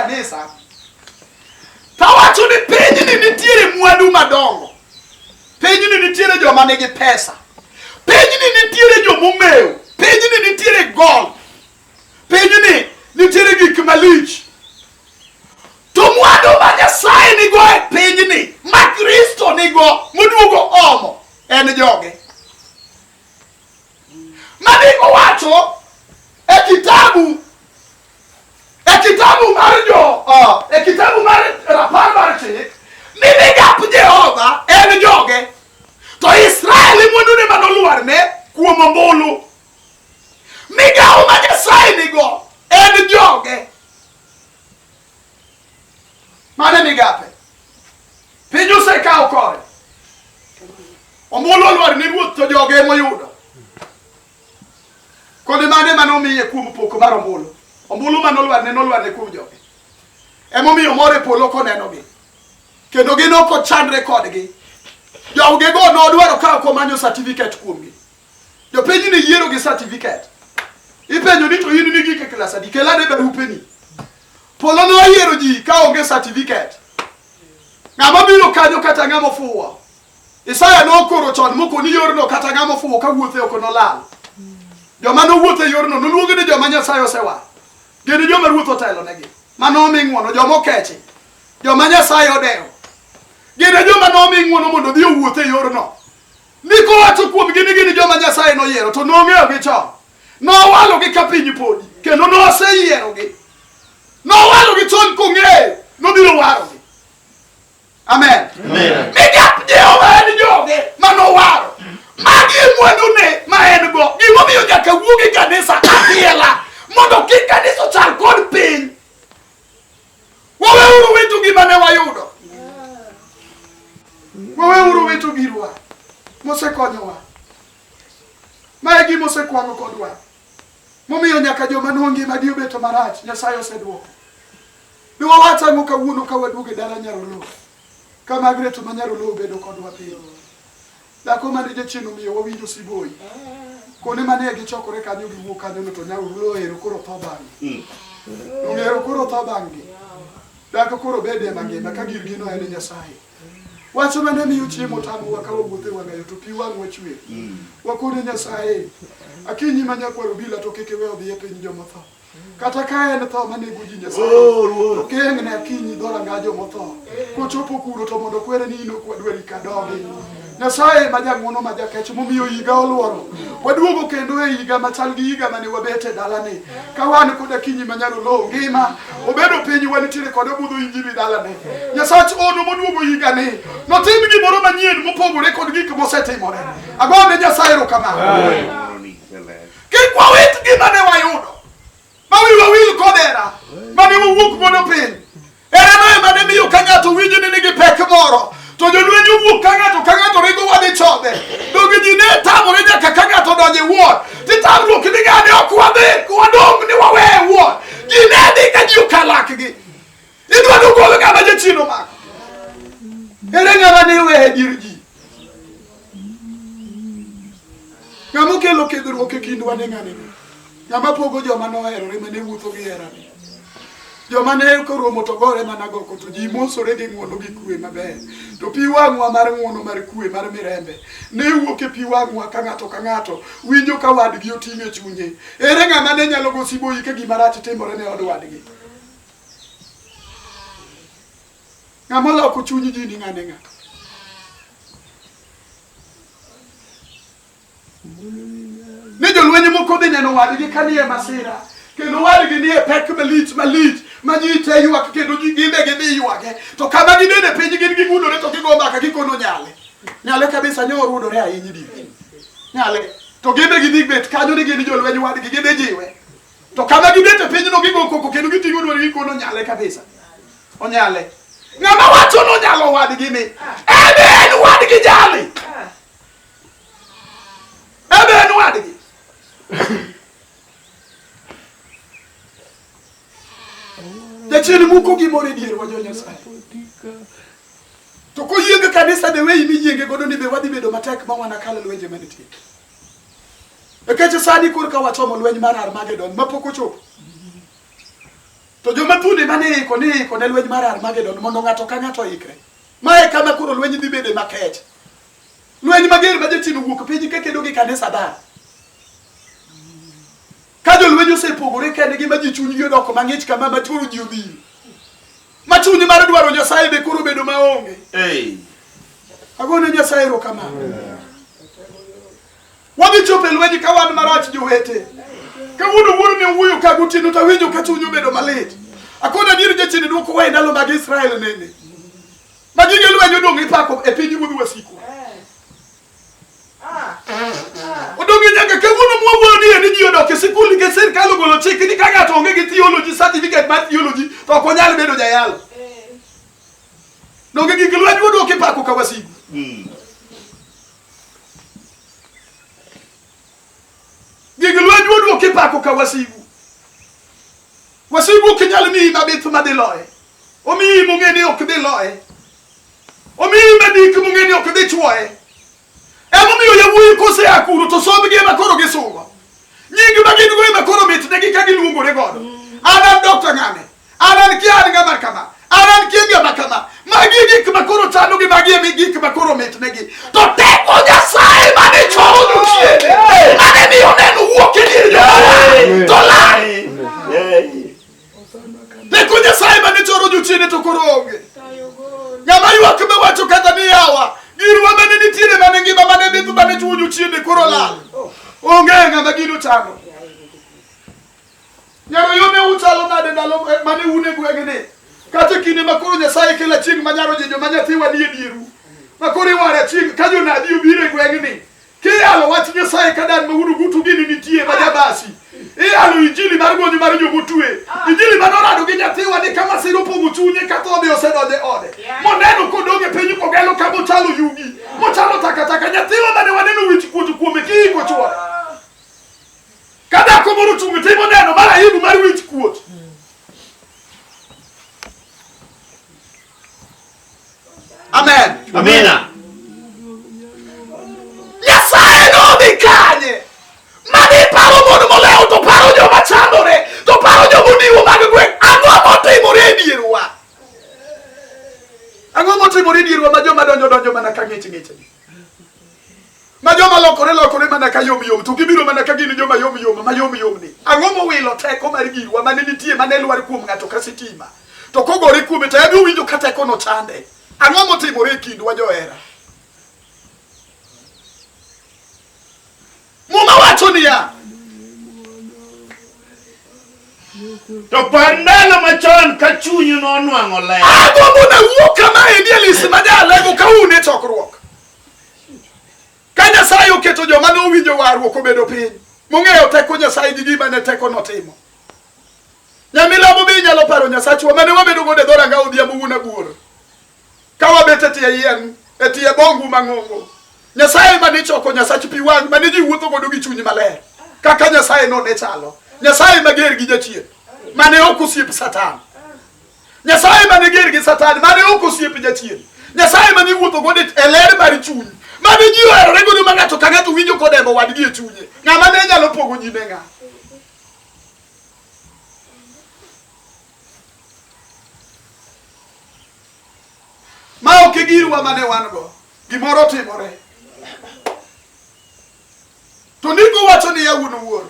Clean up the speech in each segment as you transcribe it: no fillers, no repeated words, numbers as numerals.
kanisa tawacho ni pinyni nitiere mwandu madongo, pinyni nitiere joma nigi pesa, pinyni nitiere jomomew, pinyni nitiere gold, pinyni nitiere gik malich. To mwandu ma Nyasaye nigo e pinyni, ma Kristo nigo, moduogo omo, en joge. Maandiko wacho e kitabu e kitabu mar jo e kitabu mar rapar mar chik ni migap Jehova en joge to Israel mwandune manolwarne kuom ombulu. Migawo ma Nyasaye nigo en joge. Mano e migape. Piny osekawo kore. Ombulu olwar ne ruoth to joge emoyudo. Kod mane mane omiye kuom poko mar ombulu. Ombulu mane olwarne nolwarne kuom joge. Emomiyo mor e polo konenogi. Kendo gin ok ochandre kodgi. Jogego nodwaro ka ok omanyo certificate kuomgi. Jopiny ni yiero gi certificate. Ipenjo ni to in ni gik e klas adi? Kel ane barupeni. Polo noyiero ji ka onge certificate. Ng'ama biro kanyo kata ng'ama ofuwo. Isaya nokoro chon moko ni yorno kata ng'ama ofuwo ka wuothe ok nolal. Joma nowuotho e yorno noluongi ni joma Nyasaye osewaro. Gin joma ruoth otelonegi. Ma nomi ng'wono, joma okechi, joma Nyasaye odewo. Gin e joma nomi ng'wono mondo odhi owuoth e yorno. Ndiko wacho kuomgi ni gin joma Nyasaye noyiero to nong'eyogi chon. Nowalogi ka piny podi kendo noseyierogi. Nowalogi chon kong'eyo nobiro warogi. Amen. Amen. Migap Jehova en joge ma nowaro. Magi e mwandune ma en go. Gimomiyo nyaka wuog e kanisa apiela mondo kik kanisa ochal kod piny. Waweuru wito gima ne wayudo. Waweuru wito girwa mosekonyowa. Ma e gima osekwang'o kodwa. Momiyo nyaka joma nongimagi obeto marach, Nyasaye oseduoko. Ne wawach ang'o kawuono ka waduogo e dala Nyaroloo? Ka Margaret ma Nyaroloo obedo kodwa piny. Dhako mane jachien omiyo wawinjo siboi. Kone mane gichokore kanyo giwuok kanyo no to Nyaroloo ero koro tho bang'e. Ong'ero koro tho bang'gi. Dhako koro bede mangima ka girgino en Nyasaye. Wach mane miyo chiemo tamowa ka wawuotho e wang'ayo to pi wang'wa chwer. Wakone Nyasaye, akinyi ma nyakwar obila to kik iwe odhi e piny jomotho. Kata ka en tho manego ji Nyasaye, Oh, to geng'ne akinyi dhoranga jomotho. Kochopo kuro to mondo kwere ni in ok wadwari ka dogi. Nyasaye ma jang'wono ma jakech momiyo higa oluoro. Waduogo kendo e higa machal gi higa mane wabet e dalani. Ka wan kod akinyi ma nyarolo ngima, obedo piny wanitiere kod obudho injili dalane. Nyasach ono moduogo higani notim gimoro manyien mopogore kod gik mosetimore. Agone Nyasaye erokamano. Kik wawit gima ne wayudo ma wiwa wil kod hera mane wawuok godo piny. Herano ema ne miyo ka ng'ato winjo ni nigi pek moro to jolweny owuok ka ng'ato ka ng'ato ringo wadhi chodhe. Donge ji ne tamore nyaka ka ng'ato odonjo e wuon. Titamruok ni ng'ane ok wadhi wadong' ni wawe e wuon. Ji ne dhi ka ji okalakgi. Idwa ni ogol ng'ama jachien omako. Ere ng'ama ne iweyo e dier ji? Ng'ama okelo kedhruok e kindwa ne ng'ane ni? Ng'ama pogo joma noherore mane wuotho gi herane? Joma ne koromo to gore mana goko to ji mosore gi ng'wono gi kwe maber. To pi wang'wa mar ng'wono mar kwe mar mirembe ne wuok e pi wang'wa ka ng'ato ka ng'ato winjo ka wadgi oting'o e chunye. Ere ng'ama ne nyalo go siboyi ka gima rach timore ne od wadgi? Ng'ama oloko chuny ji ni ng'ane ng'a? Ni jolweny moko dhi neno wadgi ka nie masira kendo wadgi nie pek malich malich ma ji te ywak kendo ji gin be gidhi ywage to kama gibede piny gin gigudore to gigo mbaka gikono nyale nyale kabisa nyo orudore ahinya dier nyale to gin be gidhi bet kanyo ni gin jolweny wadgi gidhi jiwe To kama gibet e pinyno gigo koko kendo giting'o dwol gikono onyale kabisa. Onyale. Ng'ama wacho nonyalo wadgi ni en en wadgi jali. En en wadgi. Jachien muko gimoro e dierwa jo Nyasaye. To koyienge kanisa the way miyienge godo ni be wadhi bedo matek ma wanakal lwenje manitie. Nikech sani korka wachomo lweny mar Armageddon mapok ochopo. To joma thuondi mane iko ni iko ne lweny mar Armageddon mondo ng'ato ka ng'ato oikre. Mae kama koro lweny dhi bede makech. Lweny mager ma jachien owuok piny ka kedo gi kanisa bar. Ka jolweny osepogore kendgi ma ji chunygi odoko mang'ich kama ma koro ji odhil. Ma chuny mar dwaro Nyasaye be koro obedo maonge. Hey. Agone Nyasaye erokamano. Wadhi chopo e lweny ka wan marach jowete. Kawuono wuoro ne owuoyo ka gotieno to awinjo ka chuny obedo malit. Akona adier jachien dwokowa e ndalo mag Israel nene. Ma gige lweny odong' ipako e piny ruodh wasikwa. Odong' nyaka kawuono mwawuoyo ni en ji odok e sikul nikech sirkal ogolo chik ni ka ng'ato onge gi theology certificate mar theology to ok onyal bedo jayalo. Donge gik lweny odok ipako ka wasigu. Gig lweny oduok ipako ka wasigu. Wasigu ok nyal miyi mabith madhi loye. Omiyi mong'e ni ok dhi loye. Omiyi madik mong'e ni ok dhi chuoye. Emomiyo yawuoyi kosea kuro to sombgi ema koro gisungo. Nying ma gin go ema koro mitnegi ka giluongore godo. An an dokta ng'ane. An an kia an ng'ama kama. An an kia ng'ama kama. Magi e gik ma koro chandogi, magi e gik ma koro mitnegi. To teko Nyasaye mane choro jochiende, mane miyo neno wuok e dier joma to lal. Teko Nyasaye mane choro jochiende to koro onge. Ng'ama ywak ma wacho kata ni yawa, girwa mane nitiere mane ngima mane bith mane chuo jochiende koro lal. Onge ng'ama gino chando. Nyaro yo ne uchalo nade ndalo mane un e gweng'ni? Kata e kinde ma koro Nyasaye kelo achieng' ma nyaro jejo ma nyathiwa nie dieru. Ma koro iwaro achieng' ka jonabi obiro e gweng'ni. Kiyalo wach Nyasaye ka dan ma urugutu gini nitie ma jabasi. Iyalo injili mar gonyo mar jomotwe. Injili ma norado gi nyathiwa ni ka masira opong'o chunye ka tho be osedonjo e ode. Moneno kodong' e piny kogelo ka mochalo yugi. Mochalo takataka. Nyathiwa mane waneno wich kuot kuome kiiko chwore. Ka dhako moro ochung' timo neno mar aibu mar wich kuot. Amen. Amina. Nyasaye nodhi kanye? Mane paro mon molewo to paro joma chandore to paro joma odiwo mag gweng'. Ang'o motimore e dierwa? Ang'o motimore e dierwa ma joma donjo donjo mana ka ng'ich ng'ich? Ma joma lokore lokore mana ka yom yom to gibiro mana ka gin joma yom yom ma yom yom ni. Ang'o mowilo teko mar girwa mane nitie mane lwar kuom ng'ato ka sitima? To kogore kuome to en owinjo ka tekono chande. Ang'o motimore e kindwa johera? Muma wacho niya, To par ndalo machon ka chunyu nonwang'o ler. Agombo nawuo kama endi e lis ma jalego ka un e chokruok. Ka Nyasaye oketo joma nowinjo warruok obedo piny, mong'eyo teko Nyasaye gi gima ne teko notimo. Nyamilambo be inyalo paro Nyasachwa mane wabedo godo e dhoranga odhiambo wuon abuor. Ka wabet e tie yien, e tie bongu mang'ongo. Nyasaye mane choko Nyasach pi wang' mane ji wuotho godo gi chuny maler. Kaka Nyasaye no ne chalo. Nyasaye mager gi jachien. Mane ok osiep Satan. Nyasaye mane ger gi Satan, mane ok osiep jachien. Nyasaye mane iwuotho godo e ler mar chuny. Mane ji oherore godo ma ng'ato ka ng'ato winjo kodembo wadgi e chunye. Ng'ama ne nyalo pogo ji ne ng'a? Ma ok e girwa mane wan go. Gimoro timore. To ndiko wacho niya wuon wuor.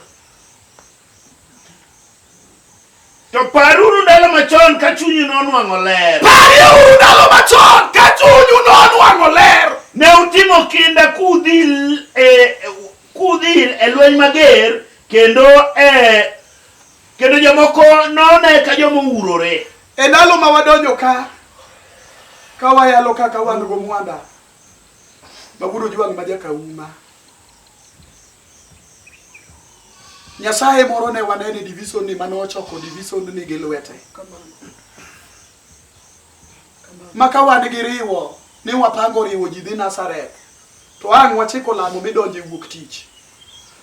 To paruru ndalo machon ka chunyu nonwang'o ler. Parieuru ndalo machon ka chunyu nonwang'o ler. Ne utimo kinda kudhil e kudhil e lweny mager kendo e kendo jomoko none ka joma ourore. E ndalo ma wadonjo ka, ka wayalo kaka wan go mwanda, ma wuod Ojwang' ma jakauma. Nyasaye moro ne waneno e divison ni mane ochoko divison ni gi lwete. Ma ka wan gi riwo ni wapango riwo ji dhi Nazareth to ang' wachiko lamo midonjo e wuok tich.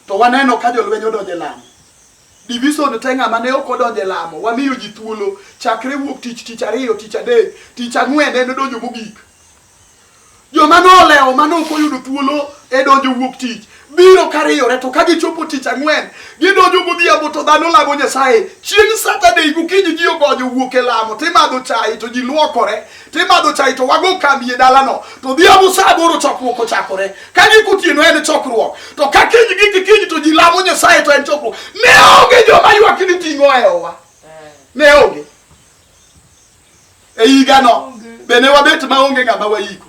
To waneno ka jolweny odonjo e lamo. Divison te ng'ama ne ok odonjo e lamo wamiyo ji thuolo chakre wuok tich, tich ariyo, tich adek, tich ang'wen en odonjo mogik. Joma nolewo mane ok oyudo thuolo e donjo wuok tich. Biro kariyore to ka gichopo tich ang'wen gidonjo godhiambo to dhano lamo Nyasaye. Chieng' Saturday gokinyi ji ogonyo wuok e lamo timadho chai to ji luokore timadho chai to wago kambi e dalano to odhiambo saa aboro chokruok ochakore. Ka gik otieno en chokruok to ka kiny gik kiny to ji lamo Nyasaye to en chokruok. Ne onge joma ywak ni ting'o e owa. Ne onge. E higano be ne wabet maonge ng'ama waiko.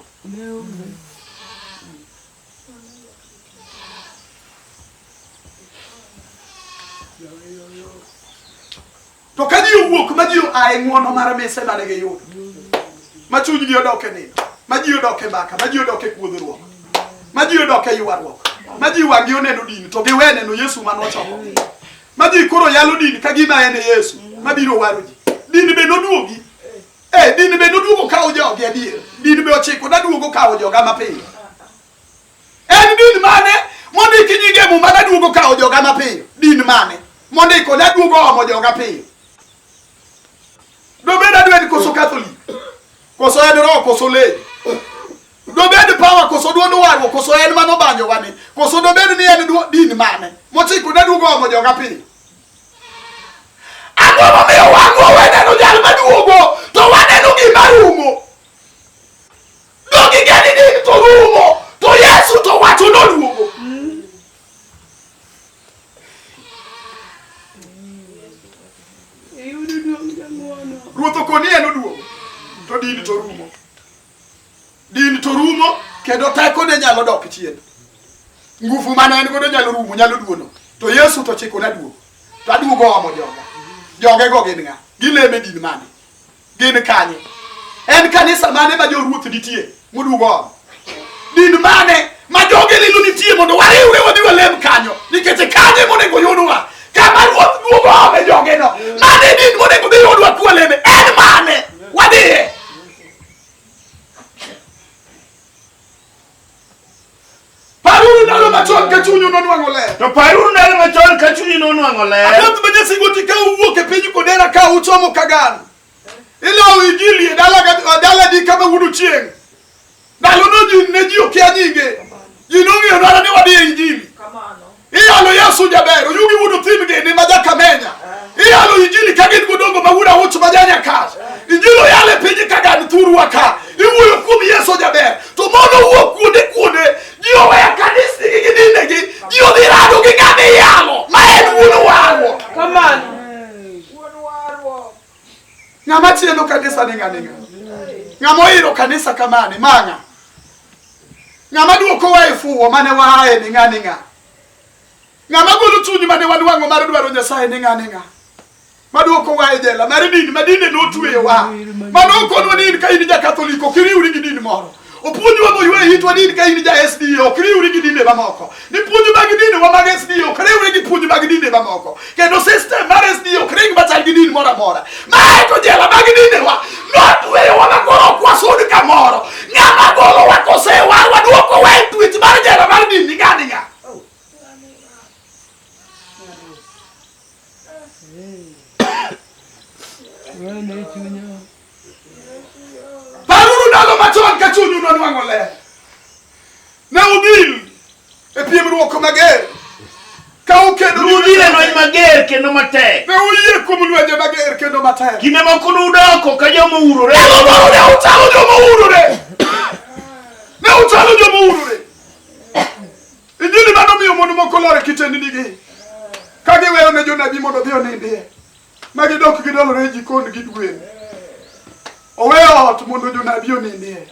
To ka ji owuok ma ji oa e ng'wono mar mise mane giyudo, ma chunygi odok e nindo, ma ji odok e mbaka, ma ji odok e kuodhruok, ma ji odok e ywaruok, ma ji wang'gi oneno din to giwe neno Yesu ma nochokogi, ma ji koro yalo din ka gima en e Yesu mabiro waro ji. Din be noduogi. Eh, din be noduogo kawo jogi adier. Din be ochiko naduogo kawo joga mapiyo. En din mane mondiki nyinge e Muma naduogo kawo joga mapiyo? Din mane mondiko naduogo omo joga piyo? Dobed adwen koso Catholic? Koso en roho koso lady? Dobed power koso duond warruok koso en mano banjo wani? Koso dobed ni en din mane mochiko naduogo omo joga piyo? Ang'o momiyo wang'wa weneno jal maduogo to waneno gima rumo? Donge geni din to rumo to Yesu to wacho noduogo. Ruoth okoni en oduogo to din to rumo. Din to rumo kendo tekone nyalo dok chien. Nguvu mane en godo nyalo rumo, nyalo duono. To Yesu to chiko naduogo. To aduogo omo joga. Jogego gin ng'a? Gileme din mane? Gin kanye? En kanisa mane ma joruoth nitie moduogo omo? Din mane ma joge lilo nitie mondo wariwre wadhi walem kanyo? Nikech kanye monego yudwa? Kama ruoth duogo ome jogeno. Mane din monego dhi yudwa kwaleme? En mane? Wadhiye. Paruru ndalo machon ka chunyu nonwang'o ler. To paruru ndalo machon ka chunyu nonwang'o ler. Akoth ma Jasigoti ka uwuok e piny Kodera ka uchomo Kagan. Ilowo injili e dala dala di kama wuod chieng'. Ndalono ji ne ji okia nyinge. Ji nong'eyo dwaro ni wadhi e injili. Iyalo Yesu jaber, oyugi wuod othim gini ma jakamenya. Iyalo injili ka gin godongo ma wuod auch ma janyakach. Injili oyalo e piny Kagan thurwa ka. Iwuoyo kuom Yesu jaber. To mondo wuok kuonde kuonde, ji oweyo kanisnigi gi dindegi, ji odhi rado gi ng'ama iyalo, ma en wuon warruok. Kamano. Ng'ama chielo kanisa ni ng'ani ng'a? Ng'ama oiro kanisa kamani, ma ng'a? Ng'ama duokowa e fuwo mane waaye ni ng'ani ng'a? Ng'ama golo chuny mane wadwang'o mar dwaro Nyasaye ni ng'ani ng'a? Maduokowa e jela mar din ma dinde notweyowa. Mano okonwa ni in ka in ja Katholik ok iriwri gi din moro. Opuonjwa moywe itwa ni in ka in ja SDA ok riwri gi dinde mamoko. Ni puonj mag dindewa mag SDA ok riwre gi puonj mag dinde mamoko. Kendo system mar SDA ok ring machal gi din moro amora. Mae to jela mag dindewa notweyowa ma koro ok wasud kamoro. Ng'ama golowa kosewarwa duokowa e twech mar jela mar din ni ng'ani ng'a? Paruru ndalo machon ka chunyu nonwang'o ler. Ne udhil e piemruok mager ka ukedo gi Nudhil e lweny mager kendo matek. Ne uyie kuom lwenje mager kendo matek. Kinde moko nudoko ka joma ourore. Ndalo moro ne uchalo joma ourore. Ne uchalo joma ourore. Injili mano miyo mon moko lor e kitendnigi ka giweyo ne jonabi mondo odhi onindie ma gidok gidolore e jikon gi dwen. Oweyo ot mondo jonabi onindie.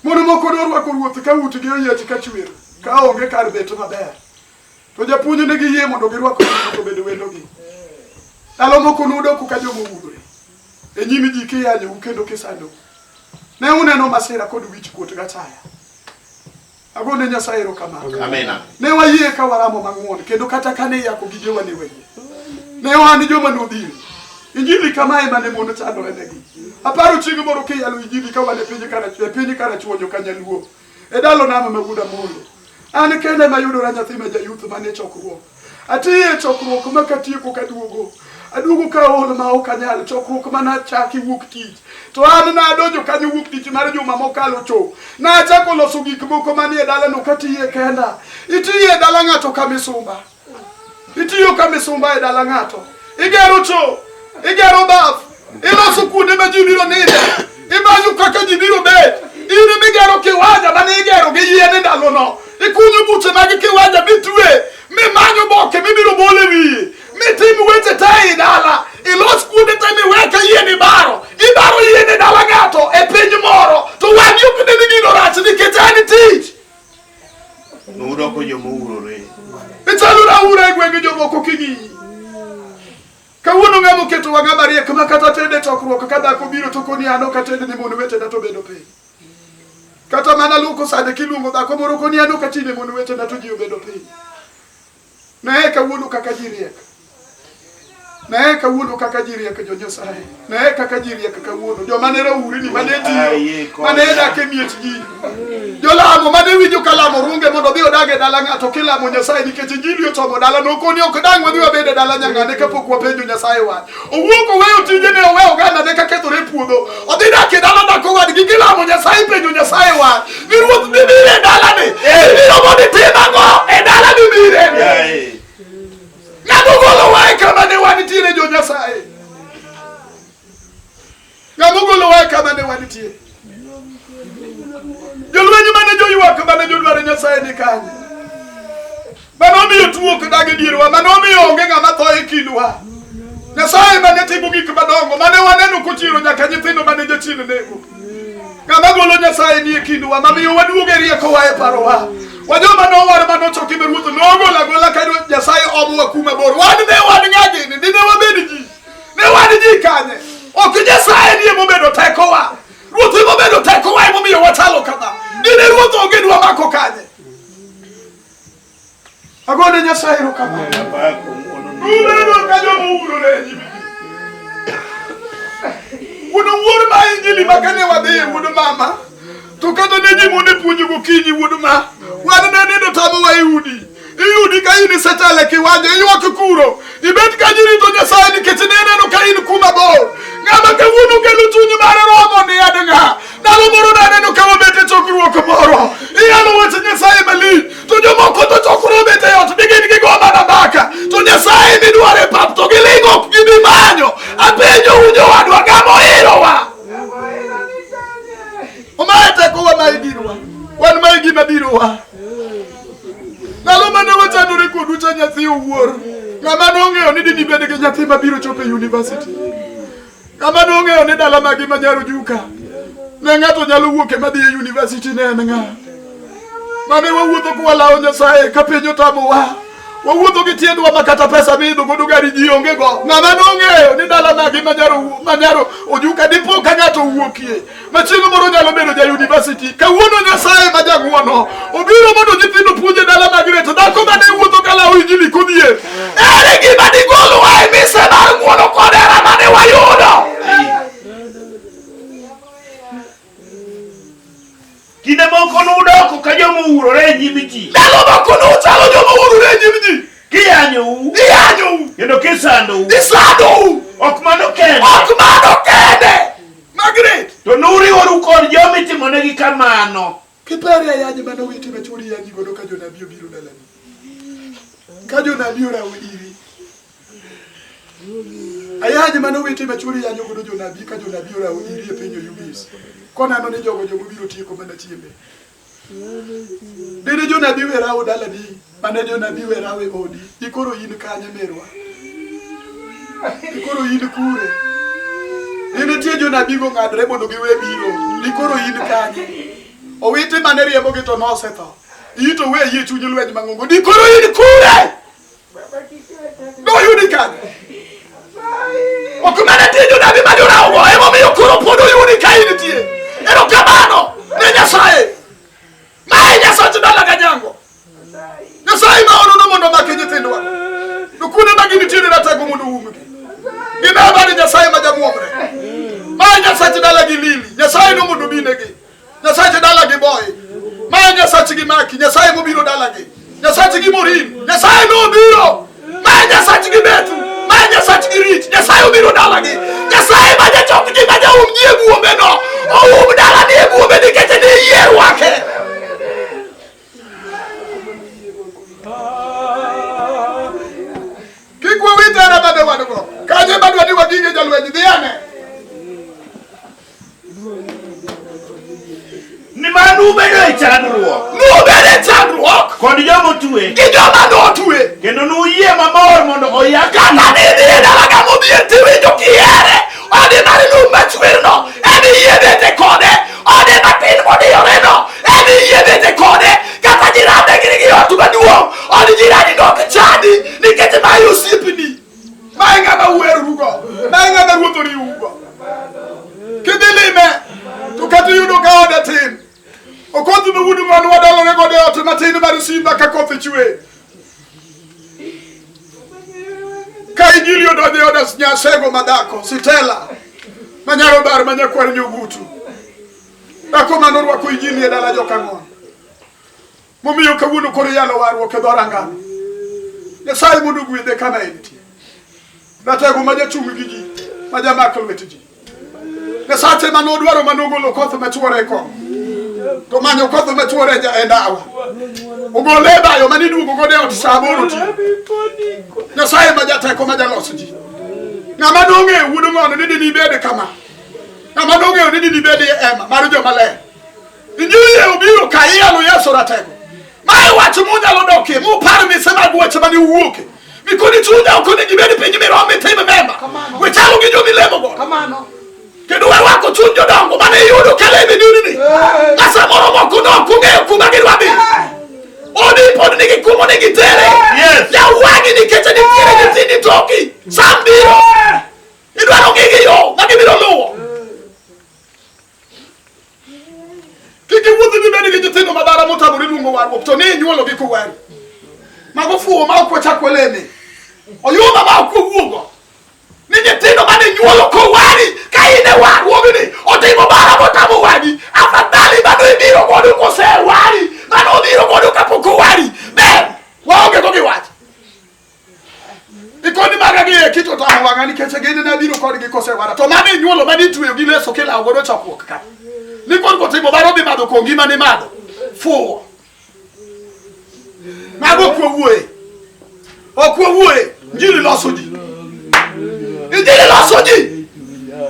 Mon moko norwako ruoth ka utgi oyiech ka chwer ka onge kar bet maber. To japuonj ne giyie mondo girwak ruoth obed wendogi. Ndalo moko nudoko ka joma owuondore e nyim ji kiyanyou kendo kisandou. Ne uneno masira kod wich kuot gachaya. Agone Nyasaye erokamano. Amina. Ne wayie ka waramo mang'won kendo kata kane iyako gigewa ne wayie. Ne wan joma nodhil. Injili kamae mane mon chandore negi. Aparo chieng' moro kiyalo injili ka wan e piny Karachuonyo, e piny Karachuonyo ka Nyaluo. E dalo nama ma Wuod Amolo. An kende mayudora nyathi ma jayuth mane chokruok. Atiyo e chokruok ma katieko kaduogo. Aduogo ka aol ma ok anyal chokruok mana chaki wuok tich. To an nadonjo kanyo wuok tich mar juma mokalo cho. Nachako loso gik moko manie dalano katiye kenda. Itiye e dala ng'ato ka misumba. Itiyo ka misumba e dala ng'ato. Igero cho, igero baf, iloso kuonde ma ji biro ninde, imanyo kaka ji biro bet. In migero kiwanja mane igero gi yien e ndalono. Ikunyo buche mag kiwanja mitwe, mimanyo boke mibiro bol e wiye, mitim weche te ei dala, ilos kuonde te miwe ka yien ibaro. Ibaro yien e dala ng'ato e piny moro, to wang'i ok ne ni gino rach nikech en tich. Nudoko joma ourore. Ichalo raura e gwenge jomoko king'iyi. Kawuono ng'ama oketowa ng'ama riek ma kata tede chokruok ka dhako biro to koni an ok ated ne mon wetena to bedo piny. Kata mana luoko sande kiluongo dhako moro koni an ok ati ne mon wetena to ji obedo piny. Neye kawuono kaka ji riek. Neye kawuono kaka ji riek jo Nyasaye. Neye kaka ji riek kawuono. Joma ne rawurini mane tiyo, mane dak e miech ji. Jolamo mane winjo ka lamo runge mondo odhi odag e dala ng'ato kilamo Nyasaye nikech injili ochomo dala nokoni ok dang' wadhi wabed e dala nyang'ane kapok wapenjo Nyasaye wach. Owuok oweyo tijene oweyo ogandane kakethore e puodho. Odhi dak e dala dhako wadgi gilamo Nyasaye penjo Nyasaye wach. Ni ruoth mibiro e dalani. Ibiro mondo itim ang'o e dala mibire? Yaye. Ng'ama ogolowa e kama ne wantiere jo Nyasaye. Ng'ama ogolowa e kama ne wantie. Jolweny mane joywak mane jodwaro Nyasaye ni kanye? Mano omiyo tuo ok dag e dierwa, mano omiyo onge ng'ama tho e kindwa. Nyasaye mane timo gik madongo, mane waneno kochiero nyaka nyithindo mane jachien nego. Ng'ama golo Nyasaye nie kindwa, mamiyo waduogo e riekowa e parowa. Wa joma nowar ma nochoki me Ruoth nogolo agola ka Nyasaye omowa kuma bor. Wan ne wan ng'a gini? Dine wabed ji. Ne wan ji kanye? Ok Nyasaye nie mobedo tekowa. Ruoth emobedo tekowa emomiyo wachalo kama. Dine Ruoth onge dwa mako kanye? Agone Nyasaye erokamano. Apako ng'wono ni. Ubedo ka joma ourore e nyim ji. Wuon owuor ma injili ma kane wadhi wuod mama to kata ne ji mondo puonjo gokinyi wuod ma wan ne nindo tamowa e udi iyudi ka in isetelo e kiwanja iywak kuro ibet ka ji rito Nyasaye nikech ne neno ka in kuma bor ng'ama kawuono kelo chuny mare romo ni ad ng'a ndalo moro naneno ka wabet e chokruok moro iyalo wach Nyasaye malich to jomoko to chokore obet e ot ni gin gigo mana mbaka to Nyasaye midwaro e pap to giling' ok gibi manyo apenjou jowadwa ng'ama oherowa omaye tekowa mae girwa wan mae gima birowa ndalo mane wachandore kodu cha nyathi owuor ng'ama nong'eyo ni dini bed gi nyathi mabiro chopo e university ng'ama nong'eyo ni dala magi ma nyaro juka ne ng'ato nyalo wuok ema dhi e university ne en ng'a mane wawuotho kwalawo Nyasaye ka piny otamowa wawuotho gi tiendwa ma kata pesa miidho godo gari ji onge go ng'ama nong'eyo ni dala magi manyaro manyaro ojuka dipo ka ng'ato owuokie ma chieng' moro nyalo bedo ja university kawuono Nyasaye ma jang'wono obiro mondo nyithindo puonje dala mag reto dhako mane wuotho kalawo injili kodhier ere gima digolwa e mise mar ng'wono kod hera mane wayudo Kinde moko nudoko ka joma ourore e nyim ji. Ndalo moko nuchalo joma ourore e nyim ji. Kiyanyou. Iyanyou. Kendo kisandou. Isandou. Ok mano kende. Ok mano kende. Margaret. To nuriworu kod joma itimonegi kamano. Kipari ayany mane owiti ma chwori yanyi godo ka jonabi obiro dalani. Ka jonabi orawo iri. Ayany mane owete ma chwori yanyo godo jonabi ka jonabi orawo iri e piny Oyugis. Koneno ni jogo joma obiro tieko mana chiembe. Dine jonabi we rawo dalani, mane jonabi we rawo e odi, dikoro in kanye merwa? Dikoro in kure? Dine tie jonabi go ng'adre mondo giwe biro, dikoro in kanye? Owete mane riembogi to nosetho. Iyi to we yie chuny lweny mang'ongo, dikoro in kure? Noyudi kanye? Ok mana tie jonabi ma jorawogo emomiyo koro pod oyudi ka intie. Erokamano ne Nyasaye. Mae Nyasach dala Ganyango. Nyasaye ma orono mondo omaki nyithindwa. To kuonde ma gintiere ratego mondo oumgi. Gimeba ni Nyasaye ma jamuomre. Mae Nyasach dala gi Lili. Nyasaye no mondo obinegi. Nyasache dala gi boy. Ma Nyasache gi maki, Nyasaye mobiro dala gi. Nyasache gi Morin, Nyasaye nobiro. Ma Nyasache gi Bethu. Ma Nyasach gi rit, Nyasaye obiro dalagi. Nyasaye ma jachok ji ma jaum ji e buombe no. Oum dalani e buombe nikech ne iyie rwake. Kik wawit hera mane wan go. Kanye madwa ni wagige jalweny dhi ane. Nimar nubedo e chandruok. Nubedo e chandruok. Kod joma otwe. Gi joma notwe. Kendo nuyie mamor mondo oyak. Kata ni idhi e dala ng'ama odhier tiwinjo kihere. Ode mar lum machwerno ema iyie bete kode. Ode matin modiyoreno ema iyie bete kode. Kata jirande gin gi ot maduong'. Od jirani no ok chandi nikech mae osiepni. Mae ng'ama uherorugo. Mae ng'ama ruoth oriwugo. Kidhi lime to kata iyudo ka ode tin. Okoth ma wuod ng'on wadalore godo e ot matin mar simba ka koth chwe. Ka injili odonjo e od Nyasego madhako, Sitela, manyaro bar ma nyakwar Nyogutu. Dhako mane orwako injili e dala Jokang'on. Momiyo kawuono koro iyalo warruok e dhorangano. Nyasaye mondo ogwedhe kama entie. Ratego ma jachung' gi ji, ma jamak lwet ji. Nyasache ma nodwaro ma nogolo koth machuore e kom. To manyo koth machuore e ndawa. Ogole e bayo mane iduogo godo e ot sa aboro otieno. Nyasaye ma jateko ma jalos ji. Ng'ama nong'eyo wuod ng'ono ni dinibed kama. Ng'ama nong'eyo ni dinibed e hema mar joma ler. Injili e obiro ka iyalo Yesu ratego. Mae wach munyalo dokie, mupar mise mag weche mane uwuoke. Mikoni chunya ok onego ibed piny mirom mitim mema. Wechalo gi jomilemo go. Kamano. Kendo warwako chuny jodongo mane iyudo ka leme dulni. Ka samoro moko nok ong'eyo kuma gidwa dhi. Odi pod nigi kuma onego itere. Yes. Yawagi nikech nitiere nyithindi toki. Sam biro. Idwaro ng'igi yo ma gibiro luwo. Kik iwuoth gi bed gi nyithindo madara motamore luongo warruok to ne inyuologi kowari. Mago fuwo ma ok wachak waleme. Oyuma ma ok wawuogo. Ni nyithindo mane inyuolo kowari ka in e warruogni otimo bara motamo wagi. Afadhali mano ibiro godo kosewari. Mano obiro godo kapok owari. Ber. Waonge go gi wach. Ikoni maga gi eki to tamo wang'a nikech gin ne abiro kodgi kosewara. To mane inyuolo mane itweyo gi leso kilawo godo chokruok ka. Ni koro kotimo baro dhi madho kongi mane madho. Fuwo. Mago ok wawuoye. Ok wawuoye. Injili loso ji. Injili loso ji.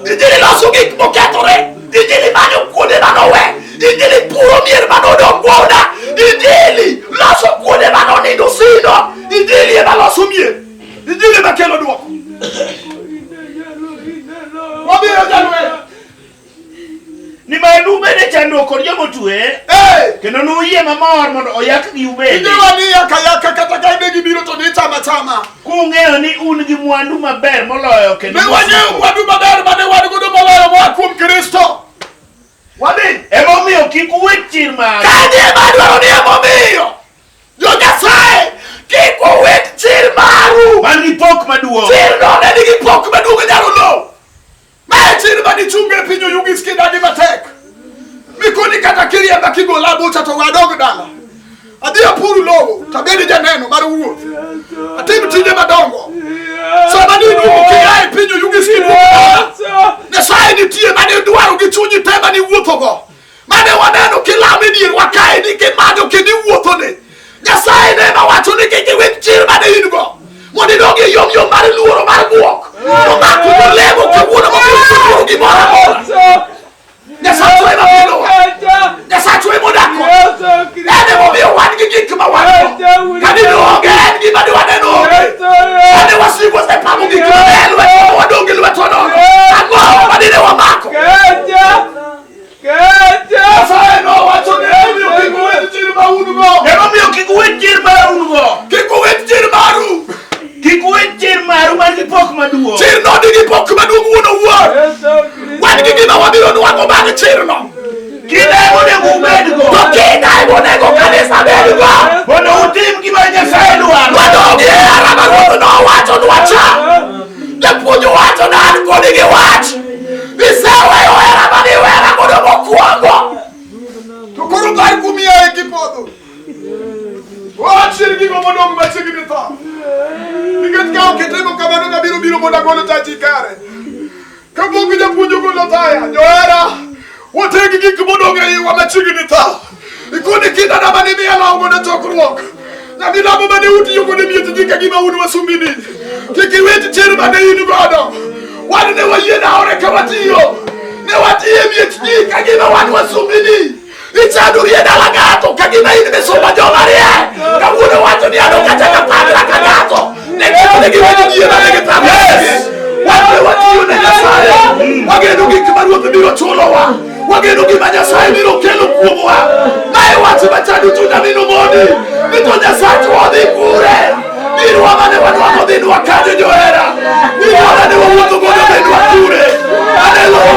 Injili loso gik mokethore. Injili manyo kuonde manowe. Injili puro mier manodong' gwoda. Injili loso kuonde manonindo sino. Injili ema loso mier. Injili ema kelo dwoko. Wabiro jalweny. Nimar nubed e chandruok kod joma otwe, Hey! kendo nuyie mamor mondo oyakgi ubende. Injili ni yaka yaka kata ka ne gibiro to ni chama chama. Kung'eyo ni un gi mwandu maber moloyo kendo Ne wang'eyo mwandu maber mane wan godo moloyo moa kuom Kristo. Wadhi. Emomiyo kik uwe chir maru. Kanye madwaro ni emomiyo jo Nyasaye kik uwit chir maru. Man gi pok maduong'. Chirno ne nigi pok maduong' nyalo lowo. Mae chir mane ichungo e piny Oyugis kidagi matek. Mikoni kata kiriemba kigola bucha to wadog dala. Adhi apur lowo to abed janeno mar wuoth. Atim tije madongo. Sama ni iduogo kia e piny Oyugis kiduogo dala. Nyasaye nitie mane idwaro gi chunyi te mane iwuothogo. Mane waneno kilamo e dierwa kae ni kimanyo kendo iwuothone. Nyasaye ne ema wacho ni kik iwit chir mane in go. Mondo idog e yom yom mar luoro mar bwok. Nomako jolemo kawuono momiyo luoro gimoro amora. Nyasachwa ema pilowa. Nyasachwa ema odak kodwa. En emomiyo wan gi gik ma wan go. Ka dine onge en gima ne waneno onge. Kane wasigu osepamo gik maber e lwetwa ma wadong' gi lwetwa nono. Ang'o ma dine wamako? Nyasaye nowacho ni emomiyo kik uwit chir ma un go. Emomiyo kik uwe chir maru un go. Kik uwit chir maru. Kik uwe chir maru man gi pok maduong'. Chir no nigi pok maduong' wuon owuon. Wan gi gima wabiro nwang'o bang' chirno. Kinda ema onego ubedgo. To kinda ema onego kanisa bedgo. Mondo utim gima Nyasaye dwaro. Wadong' e hera ma Ruoth nowachonwa cha. Japuonj owacho na an kodi gi wach. Iseweyo hera mane iwera godo mokwongo. To koro par kuom yaye kipodho. Wachiel gigo modong' machiegni tho. Nikech ka ok itimo kamano. kamano to abiro biro mondo agol tachi kare. Kapok japuonj ogolo taya, johera, wateg gik modong' e iwa machiegni tho. Ikoni kindana mane imiya lawo godo chokruok. Nyathi lamo mane utiyo godo e miech ji ka gima un wasumbini. Kik iwit chir mane in godo. Wan ne wayie dawore ka watiyo. Ne watiyo e miech ji ka gima wan wasumbini. Ichandori e dala ng'ato ka gima in misumba joma riek. Kawuono wacho ni an ok achak apadra ka ng'ato. Ne gin ne giweyo yie mane gipadre. Wan be watiyo ne Nyasaye. Wageno gik ma Ruoth biro chulowa. Wageno gima Nyasaye biro kelo kuomwa. Mae wach machando chunya min Omondi. Ni to Nyasachwa odhi kure? Dirwa mane wadwaro dhinwa kanyo johera. Dirwa mane wawuotho godo dhinwa kure? Haleluya.